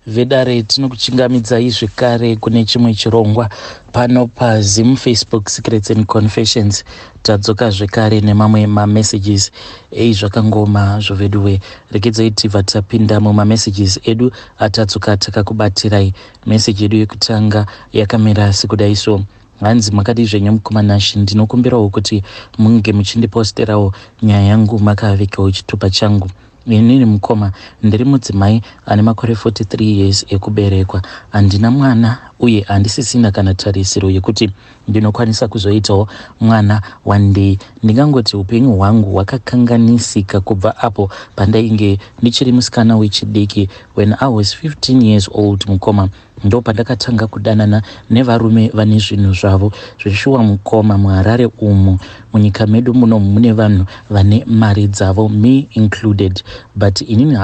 Vedare, tinokuchingamidzai zvekare kune chimwe chirongwa pano paZim Facebook Secrets and Confessions. Tadzoka zvekare nemamwe mamessages ei. Zvakangoma zvoveduwe. Regedzai tibva tapinda mumamessages edu atadzoka takakubatirai. Meseji yedu yekutanga yakamira sekudai so. Hanzi, "Makadii zvenyu mukoma Nashi? Ndinokumbirawo kuti munge muchindiposterawo nyaya yangu makavigawo chitupa changu. Inini mukoma, ndiri mudzimai ane makore 43 years ekuberekwa. Handina mwana uye handisisina kana tarisiro yekuti ndinokwanisa kuzoitawo mwana one day. Ndingangoti upenyu hwangu hwakakanganisika kubva apo pandainge ndichiri musikana wechidiki. When I was 15 years old, mukoma, ndo pandakatanga kudanana nevarume vane zvinhu zvavo zveshuwa. Mukoma, muHarare umu, munyika medu muno, mune vanhu vane mari dzavo, me included, but inini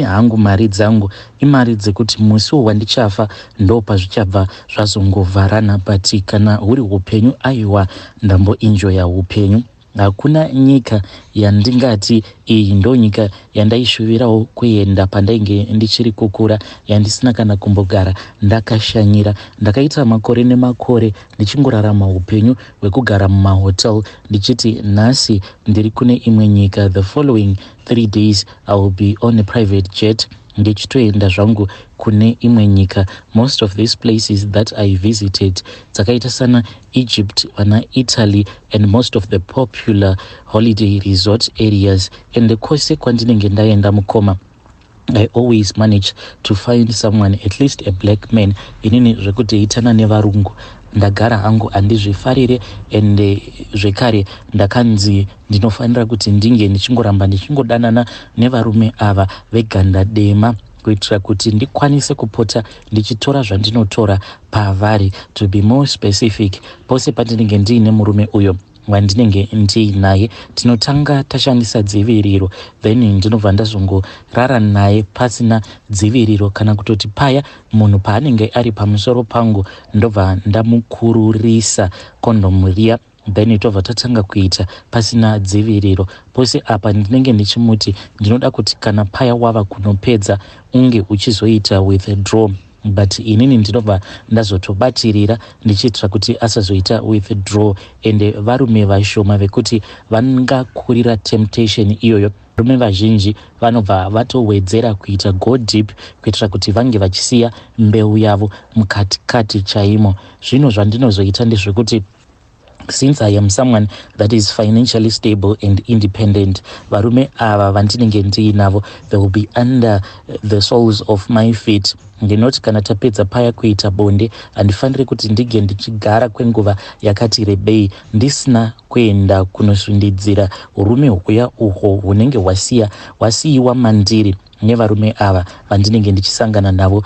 hangu mari dzangu imari dzekuti musi wandichafa ndo pazvichabva zvazongovharana. But kana huri upenyu, aiwa, ndamboenjoya upenyu. Hakuna nyika yandingati iyi ndo nyika yandaishuvirawo kuenda pandainge ndichiri kukura yandisina kana kumbogara ndakashanyira. Ndakaita makore nemakore ndichingorarama upenyu hwekugara mumahotel, ndichiti nhasi ndiri kune imwe nyika, the following 3 days I will be on a private jet ndichitoenda zvangu kune imwe nyika. Most of these places that I visited dzakaita sana Egypt, vana Italy and most of the popular holiday resort areas. And kwose kwandinenge ndaenda, mukoma, I always manage to find someone, at least a black man. Inini zvekudeitana nevarungu ndagara hangu handizvifarire, ende zvekare ndakanzi ndinofanira kuti ndinge ndichingoramba ndichingodanana nevarume ava veganda dema kuitira kuti ndikwanise kupota ndichitora zvandinotora pavari. To be more specific, pose pandinenge ndiine murume uyo wandinenge ndiinaye, tinotanga tashandisa dziviriro, then ndinobva ndazongorara naye pasina dziviriro, kana kutoti paya munhu paanenge ari pamusoro pangu, ndobva ndamukururisa kondomu riya, then tobva tatanga kuita pasina dziviriro. Pose apa ndinenge ndichimuti ndinoda kuti kana paya wava kunopedza unge uchizoita withdraw, but inini ndinobva ndazotobatirira ndichiitira kuti asazoita withdraw. Ende varume vashoma vekuti vangakurira temptation iyoyo. Varume vazhinji vanobva vatowedzera kuita go deep kuitira kuti vange vachisiya mbeu yavo mukatikati chaimo. Zvino zvandinozoita ndezvekuti, since I am someone that is financially stable and independent, varume ava vandinenge ndiinavo, they will be under the soles of my feet. Ndinoti kana tapedza paya kuita bonde, handifaniri kuti ndinge ndichigara kwenguva yakati rebei ndisina kuenda kunosundidzira urume huya uhwo hunenge hwasiya hwasiyiwa mandiri nevarume ava vandinenge ndichisangana navo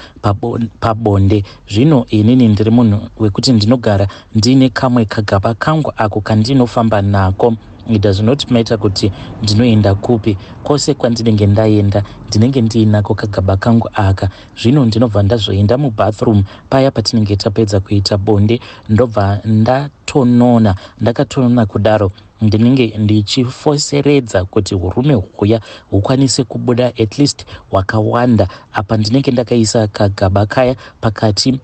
pabonde. Zvino inini ndiri munhu wekuti ndinogara ndiine kamwe kagaba kangu ako kandinofamba nako. It does not matter kuti ndinoenda kupi, kwose kwandinenge ndaenda ndinenge ndiinako kagaba kangu aka. Zvino ndinobva ndazoenda mubathroom paya patinenge tapedza kuita bonde, ndobva ndatonona. Ndakatonona kudaro, ndinenge ndichifoseredza kuti urume huya hukwanise kubuda at least hwakawanda. Apa ndinenge ndakaisa kagaba kaya pakati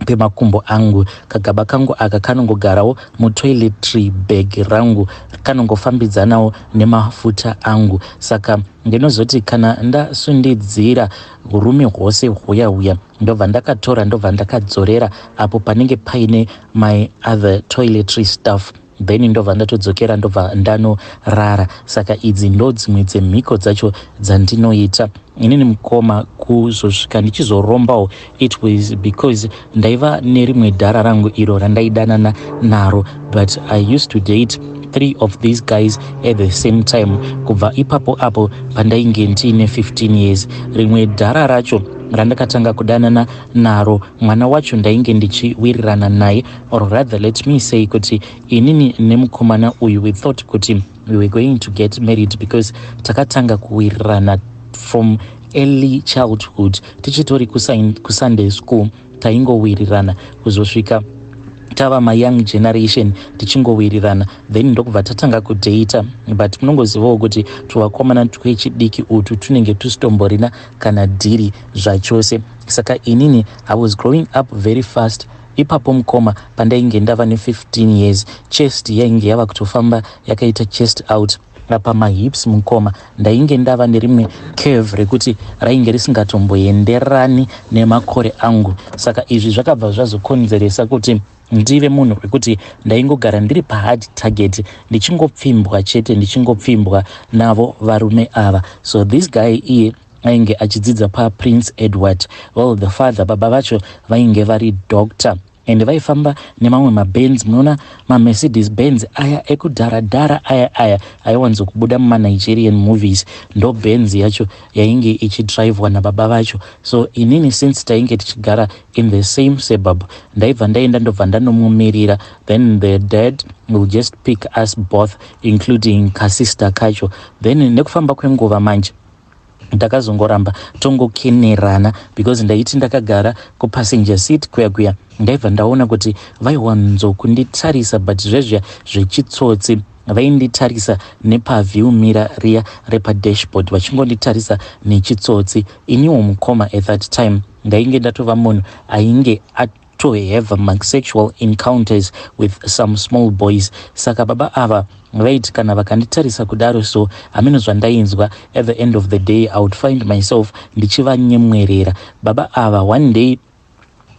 pemakumbo angu. Kagaba kangu aka kanongogarawo mutoiletry bag rangu, kanongofambidzanawo nemafuta angu. Saka ndinozoti kana ndasundidzira urume hwose huya huya, ndobva ndakatora, ndobva ndakadzorera apo panenge paine my other toiletry stuff, then ndobva ndatodzokera, ndobva ndanorara. Saka idzi ndo dzimwe dzemhiko dzacho dzandinoita inini, mukoma. Kuzosvika ndichizorombawo, it was because ndaiva nerimwe dhara rangu iro randaidanana naro, but I used to date three of these guys at the same time kubva ipapo apo pandainge ndiine 15 years. Rimwe dhara racho randakatanga kudanana naro, mwana wacho ndainge ndichiwirirana naye, or rather let me say kuti inini nemukomana uyu, we thought kuti we were going to get married because takatanga kuwirirana from early childhood. Tichitori kuSunday school taingowirirana kuzosvika Tava mayoung generation, tichingowirirana, then ndokubva tatanga kudhata. But munongozivawo kuti tuvakomana twechidiki utu tunenge tusitomborina kana dhiri zvachose. Saka inini I was growing up very fast ipapo, mukoma. Pandainge ndava ne15 years, chest yainge yava kutofamba yakaita chest out. Apa mahips, mukoma, ndainge ndava nerimwe curve rekuti rainge risingatomboenderani nemakore angu. Saka izvi zvakabva zvazokonzeresa kuti ndive munhu wekuti ndaingogara ndiri pahard target, ndichingopfimbwa chete, ndichingopfimbwa navo varume ava. So this guy, iye ainge achidzidza paPrince Edward. Well, the father, baba vacho vainge vari doctor and vaifamba nemamwe maBenz. Munoona maMercedes Benz aya ekudharadhara aya, aya aiwanzokubuda mumaNigerian movies? Ndo Benz yacho yainge ichidrivwa nababa vacho. So inini, since tainge tichigara in the same suburb, ndaibva ndaenda, ndobva ndanomumirira. Then the dad will just pick us both, including kasister kacho. Then nekufamba kwenguva manje, ndakazongoramba tongokenerana, because ndaiti ndakagara kupassenger seat kuya kuya, ndaibva ndaona kuti vaiwanzokunditarisa, but zvezviya zvechitsotsi. Vainditarisa nepaview mirror riya repadashboard, vachingonditarisa nechitsotsi. Iniwo, mukoma, at that time ndainge ndatova munhu ainge to have sexual encounters with some small boys. Saka baba ava vaiti kana vakanditarisa kudaro, so hameno zvandainzwa, at the end of the day I would find myself ndichivanyemwerera. Baba ava one day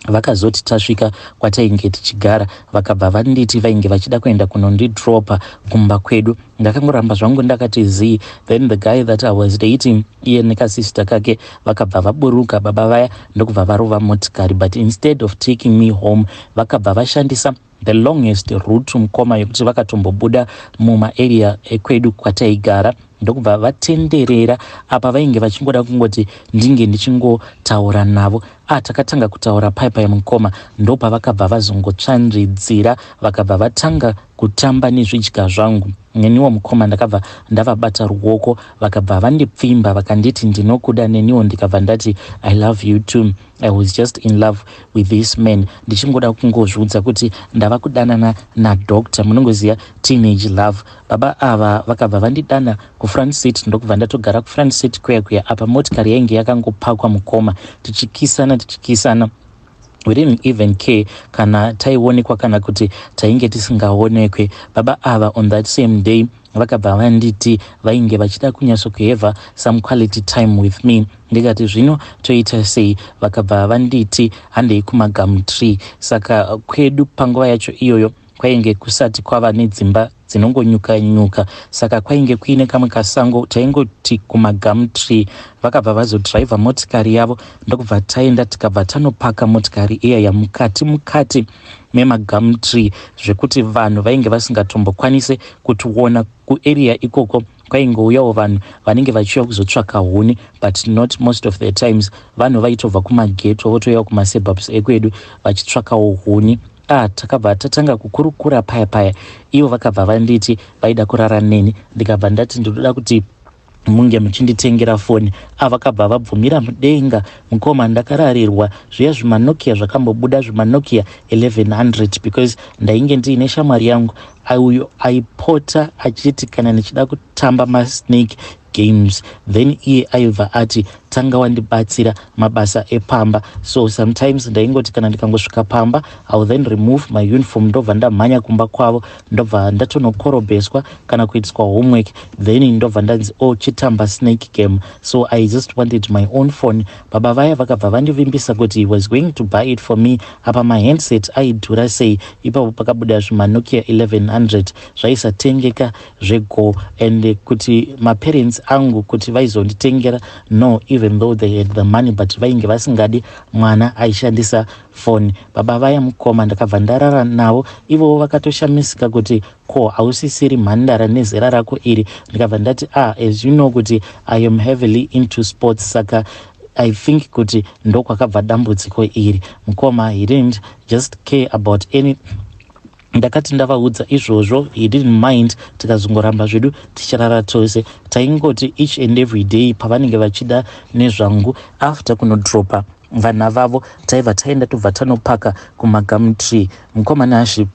vakazoti tasvika kwatainge tichigara, vakabva vanditi vainge vachida kuenda kunondidropa kumba kwedu. Ndakangoramba zvangu ndakati zii. Then the guy that I was dating, iye nekasister kake, vakabva vaburuka. Baba vaya ndokubva varova motikari, but instead of taking me home, vakabva vashandisa the longest route, mukoma, yekuti vakatombobuda mumaarea ekwedu kwataigara, ndokubva vatenderera. Apa vainge vachingoda kungoti ndinge ndichingotaura navo. A, takatanga kutaura paipai, mukoma, ndopavakabva vazongotsvanzvidzira, vakabva vatanga kutamba nezvidya zvangu. Neniwo, mukoma, ndakabva ndavabata ruoko, vakabva vandipfimba, vakanditi, "Ndinokuda." Neniwo ndikabva ndati, "I love you too." I was just in love with this man, ndichingoda kungozviudza kuti ndava kudanana nadoctor. Munongoziva teenage love. Baba ava vakabva vandidana kufront seat, ndokubva ndatogara kufront seat kuya kuya. Apa motikari yainge yakangopakwa, mukoma, tichikisana, tichikisana. We didn't even care kana taionekwa kana kuti tainge tisingaonekwe. Baba ava on that same day vakabva vanditi vainge vachida kunyatsokuhave some quality time with me. Ndikati, "Zvino toita sei?" Vakabva vanditi, "Handei kumagum tree." Saka kwedu panguva yacho iyoyo kwainge kusati kwava nedzimba dzinongonyuka nyuka, saka kwainge kuine kamwe kasango taingoti kumagum tree. Vakabva vazodhiraivha motikari yavo, ndokubva taenda, tikabva tanopaka motikari iya mukati mukati memagum tree, zvekuti vanhu vainge vasingatombokwanise kutiona kuarea ikoko. Kwaingouyawo vanhu vanenge vachiuya kuzotsvaka huni, but not most of the times. Vanhu vaitobva kumageto, votouya kumasuburbs ekwedu vachitsvakawo huni. Ah, takabva tatanga kukurukura paya paya. Ivo vakabva vanditi vaida kurara neni. Ndikabva ndati ndinoda kuti munge muchinditengera foni. Avakabva vabvumira mudenga. Mukoma, ndakararirwa zviya zvimaNokia zvakambobuda, zvimaNokia 1100, because ndainge ndiine shamwari yangu uyo aipota achiti kana ndichida kutamba masnake games, then iye aibva ati, "Tanga wandibatsira mabasa epamba." So sometimes ndaingoti kana ndikangosvika pamba, I will then remove my uniform, ndobva ndamhanya kumba kwavo, ndobva ndatonokorobheswa kana kuitiswa homework, then ndobva ndanzi, "Oh, chitamba snake game." So I just wanted my own phone. Baba vaya vakabva vandivimbisa kuti he was going to buy it for me. Apa mahandset aidhura sei ipapo pakabuda zvimaNokia 1100, zvaisatengeka zvego. And kuti maparents angu kuti vaizonditengera, no. Even though they had the money, but vainge vasingadi mwana aishandisa foni. Baba vaya, mukoma, ndakabva ndarara navo. Ivovo vakatoshamisika kuti, "Ko, hausisiri mhandara nezera rako iri?" Ndikabva ndati, "Ah, as you know kuti I am heavily into sports, saka I think kuti ndokwakabva dambudziko iri." Mukoma, he didn't just care about any. Ndakati ndavaudza izvozvo, he didn't mind. Tikazongoramba zvedu tichirara tose. Taingoti each and every day pavanenge vachida nezvangu, after kunodropa Vana vavo taibva taenda tobva tanopaka kumaGumtree. Mukoma Nashy,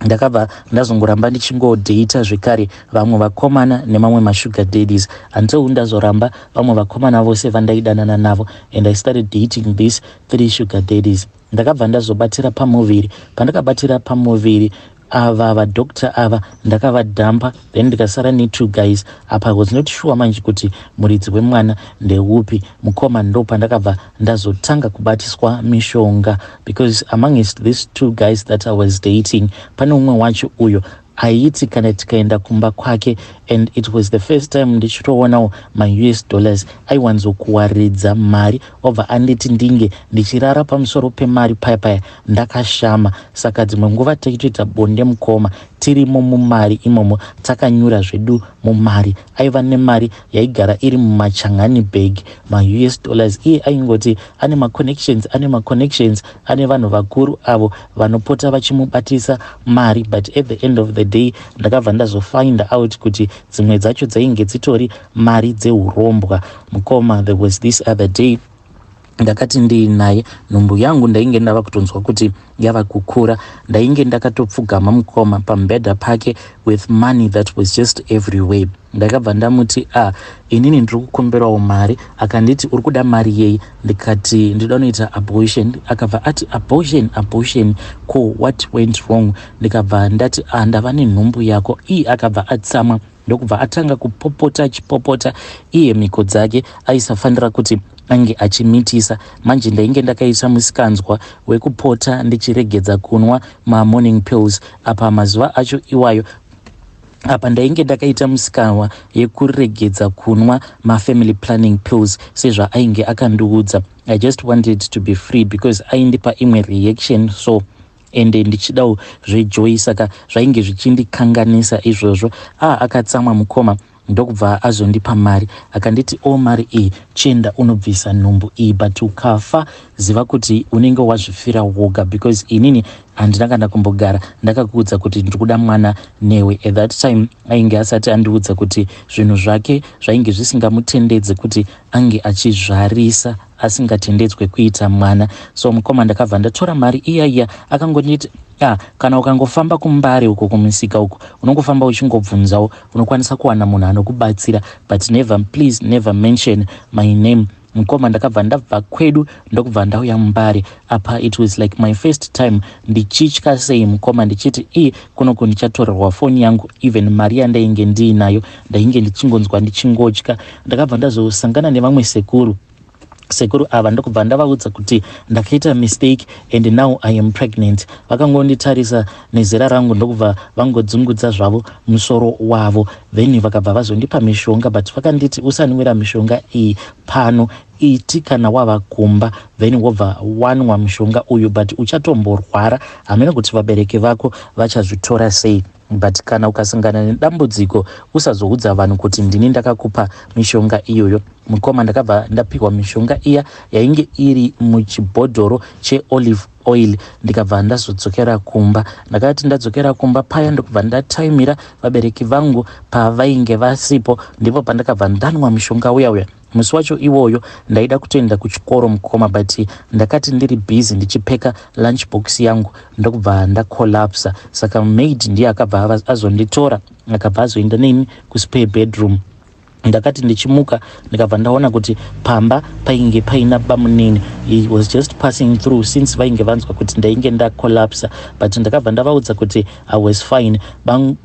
ndakabva ndazongoramba ndichingodheita zvekare vamwe vakomana nemamwe masugar daddies until ndazoramba vamwe vakomana vose vandaidanana navo, and I started dating these three sugar daddies. Ndakabva ndazobatira pamuviri. Pandakabatira pamuviri, ava vadoctor ava ndakavadhampa, then ndikasara netwo guys. Apa was not sure manje kuti muridzi wemwana ndeupi. Mukoma, ndo pandakabva ndazotanga kubatiswa mishonga, because amongst these two guys that I was dating, pane umwe wacho uyo aiti kana tikaenda kumba kwake, and it was the first time ndichitoonawo maUS dollars, aiwanzokuwaridza mari, obva anditi ndinge ndichirara pamusoro pemari paya paya ndakashama. Saka dzimwe nguva taitoita bonde, mukoma, tirimo mumari imomo, takanyura zvedu mumari. Aiva nemari yaigara iri mumachangani bag, maUS dollars. Iye aingoti ane maconnections, ane maconnections, ane vanhu vakuru avo vanopota vachimubatisa mari, but at the end of the day ndakabva ndazofind out kuti dzimwe dzacho dzainge dzitori mari dzeurombwa. Mukoma, there was this other day ndakati ndiinaye, nhumbu yangu ndainge ndava kutonzwa kuti yava kukura. Ndainge ndakatopfugama, mukoma, pamubhedha pake with money that was just everywhere. Ndakabva ndamuti, "A ah, inini ndiri kukumbirawo mari." Akanditi, "Uri kuda mari yei?" Ndikati, "Ndinoda kunoita abortion." Akabva ati, "Abortion? Abortion ko? What went wrong?" Ndikabva ndati, "Ah, ndava nenhumbu yako." Ii, akabva atsamwa, ndokubva atanga kupopota, achipopota. Iye mhiko dzake aisafanira kuti ange achimitisa. Manje ndainge ndakaita musikanzwa wekupota ndichiregedza kunwa mamorning pills. Apa mazuva acho iwayo, apa ndainge ndakaita musikanwa yekuregedza kunwa mafamily planning pills sezvaainge akandiudza. I just wanted to be free because aindipa imwe reaction, so ende ndichidawo zvejoy, saka zvainge zvichindikanganisa izvozvo. A akatsamwa, mukoma, ndokubva azondipa mari. Akanditi, "O, mari iyi, chienda unobvisa nhumbu iyi, but ukafa, ziva kuti unenge wazvifira woga, because inini handina kana kumbogara ndakakuudza kuti ndiri kuda mwana newe." At that time ainge asati andiudza kuti zvinhu zvake zvainge zvisingamutendedze kuti ange achizvarisa, asingatendedzwe kuita mwana. So mukoma, ndakabva ndatora mari iya iya. Akangonditi, "Ah, kana ukangofamba kuMbare uko, kumusika uko, unongofamba uchingobvunzawo, unokwanisa kuwana munhu anokubatsira, but never, please never mention my name." Mukoma, ndakabva ndabva kwedu, ndokubva ndauya muMbare. Apa it was like my first time, ndichitya sei, mukoma, ndichiti, "Ii, kunoku ndichatorerwa foni yangu, even mari yandainge ndiinayo." Ndainge ndichingonzwa ndichingotya. Ndakabva ndazosangana nevamwe sekuru. Sekuru ava ndokubva ndavaudza kuti ndakaita mistake and now I am pregnant. Vakangonditarisa nezera rangu, ndokubva vangodzungudza zvavo musoro wavo. Then vakabva vazondipa mishonga, but vakanditi, "Usanwira mishonga iyi pano, iti kana wava kumba, then wobva wanwa mushonga uyu, but uchatomborwara. Hamene kuti vabereki vako vachazvitora sei, but kana ukasangana nedambudziko, usazoudza vanhu kuti ndini ndakakupa mishonga iyoyo." Mukoma, ndakabva ndapiwa mishonga iya yainge iri muchibhodhoro cheolive oil. Ndikabva ndazodzokera kumba. Ndakati ndadzokera kumba paya, ndokubva ndataimira vabereki vangu pavainge vasipo, ndipo pandakabva ndanwa mishonga uya uya. Musi wacho iwoyo ndaida kutoenda kuchikoro, mukoma, but ndakati ndiri busy ndichipeka lunch box yangu, ndokubva ndacollapsa. Saka maid ndiye akabva azonditora, akabva azoenda neni kuspare bedroom. Ndakati ndichimuka, ndikabva ndaona kuti pamba painge paina bamunini. He was just passing through since vainge vanzwa kuti ndainge ndacollapsa, but ndakabva ndavaudza kuti I was fine.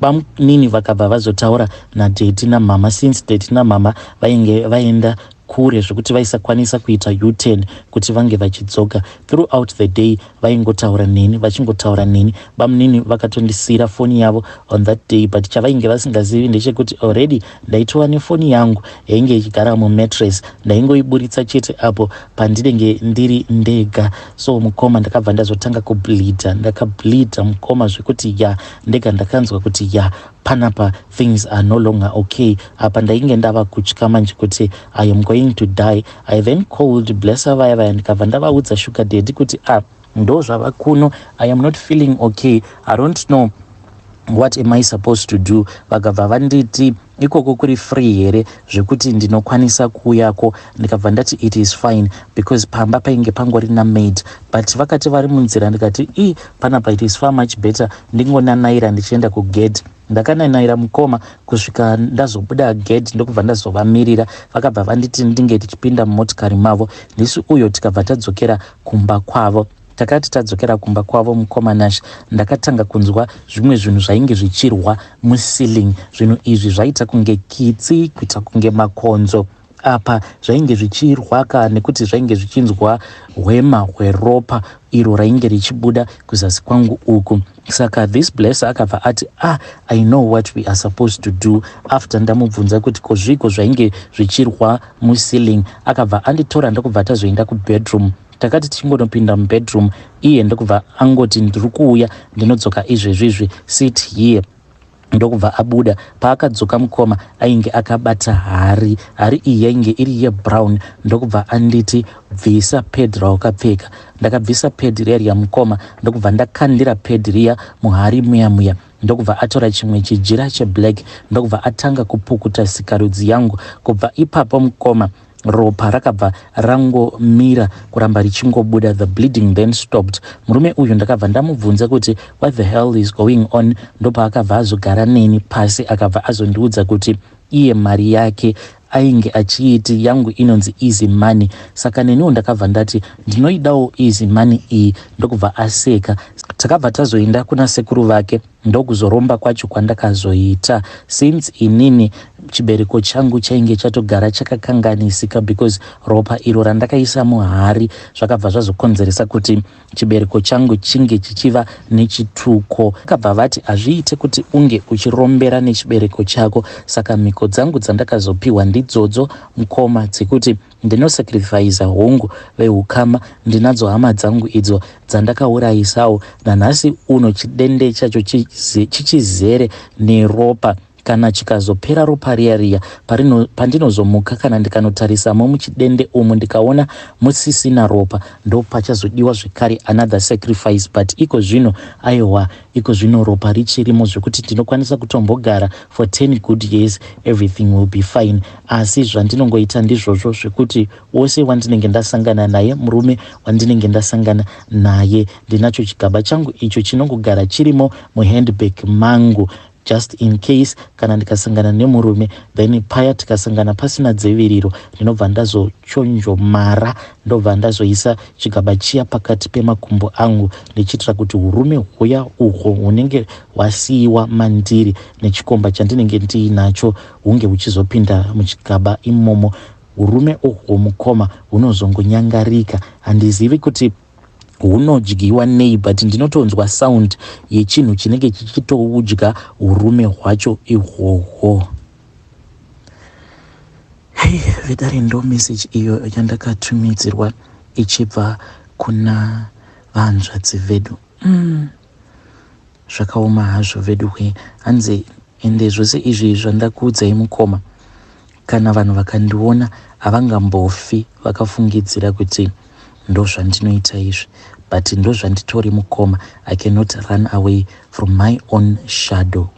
Bamunini vakabva vazotaura nadaddy namama, since daddy namama vainge vaenda kure zvekuti vaisakwanisa kuita U-turn kuti vange vachidzoka. Throughout the day vaingotaura neni, vachingotaura neni. Bamunini vakatondisiyira foni yavo on that day, but chavainge vasingazivi ndechekuti already ndaitova nefoni yangu yainge ichigara mumattress. Ndaingoiburitsa chete apo pandinenge ndiri ndega. So mukoma, ndakabva ndazotanga kubleeda. Ndakableeda, mukoma, zvekuti ya, ndega ndakanzwa kuti ya, panapa things are no longer okay. Apa ndainge ndava kutya manje kuti I am going to die. I then called Blesser vaya vaya, ndikabva ndavaudza sugar daddy kuti, "Ah, ndo zvava kuno, I am not feeling okay, I don't know." What am I supposed to do? Vakabva vanditi ikoko kuri free here zvekuti ndinokwanisa kuuyako? Ndikabva ndati it is fine, because pamba painge pangori namaid. But vakati vari munzira, ndikati i panapa it is far much better ndingonanaira ndichienda kugate. Ndakananaira, mukoma, kusvika ndazobuda gate, ndokubva ndazovamirira. Vakabva vanditi ndinge tichipinda mumotikari mavo ndisi uyo. Tikabva tadzokera kumba kwavo. Takati tadzokera kumba kwavo, mukoma Nash, ndakatanga kunzwa zvimwe zvinhu zvainge zvichirwa muceiling. Zvinhu izvi zvaita kunge kitsi, kuita kunge makonzo. Apa zvainge zvichirwaka nekuti zvainge zvichinzwa hwema hweropa iro rainge richibuda kuzasi kwangu uku. Saka this blesser akabva ati, "Ah, I know what we are supposed to do." After ndamubvunza kuti kozviko zvainge zvichirwa muceiling, akabva anditora, ndokubva tazoenda kubedroom. Takati tichingonopinda mubedroom, iye ndokubva angoti, "Ndiri kuuya, ndinodzoka izvezvizvi, sit here." Ndokubva abuda. Paakadzoka, mukoma, ainge akabata hari. Hari iyi yainge iri yebrown. Ndokubva anditi, "Bvisa pad rawakapfeka." Ndakabvisa pad riya riya, mukoma, ndokubva ndakandira pad riya muhari muya muya. Ndokubva atora chimwe chijira cheblack, ndokubva atanga kupukuta sikarudzi yangu. Kubva ipapo, mukoma, ropa rakabva rangomira kuramba richingobuda. The bleeding then stopped. Murume uyu ndakabva ndamubvunza kuti, "What the hell is going on?" Ndopaakabva azogara neni pasi, akabva azondiudza kuti iye mari yake ainge achiiti yangu inonzi easy money. Saka neniwo ndakabva ndati ndinoidawo easy money iyi. Ndokubva aseka. Takabva tazoenda kuna sekuru vake, ndokuzoromba kwacho kwandakazoita, since inini chibereko changu chainge chatogara chakakanganisika, because ropa iro randakaisa muhari zvakabva zvazokonzeresa kuti chibereko changu chinge chichiva nechituko. Vakabva vati hazviite kuti unge uchirombera nechibereko chako. Saka mhiko dzangu dzandakazopiwa ndidzodzo, mukoma, dzekuti ndinosacrifica. Hongu, veukama ndinadzo, hama dzangu idzo dzandakaurayisawo. Nanhasi uno chidende chacho chichizere neropa. Kana chikazopera ropa riya riya, pandinozomuka, kana ndikanotarisamo muchidende umu, ndikaona musisina ropa, ndo pachazodiwa zvekare another sacrifice. But iko zvino, aiwa, iko zvino ropa richirimo zvekuti ndinokwanisa kutombogara for 10 good years, everything will be fine. Asi zvandinongoita ndizvozvo zvekuti wose wandinenge ndasangana naye, murume wandinenge ndasangana naye, ndinacho chigaba changu icho chinongogara chirimo muhandbag mangu, just in case kana ndikasangana nemurume, then paya tikasangana pasina dziviriro, ndinobva ndazochonjomara, ndobva ndazoisa chigaba chiya pakati pemakumbo angu, ndichiitira kuti urume huya uhwo hunenge hwasiyiwa mandiri nechikomba chandinenge ndiinacho hunge huchizopinda muchigaba imomo. Urume uhwo, mukoma, hunozongonyangarika. Handizivi kuti hunodyiwa nei, but ndinotonzwa sound yechinhu chinenge chichitoudya urume hwacho ihwohwo. Hei, vedare, ndo message iyo yandakatumidzirwa ichibva kuna vanzvadzi vedu. Zvakaoma hazvo vedu hwe. Hanzi, ende zvose izvi zvandakuudzai, mukoma, kana vanhu vakandiona havangambofi vakafungidzira kuti ndozvandinoita izvi, but ndozvanditori, mukoma. I cannot run away from my own shadow.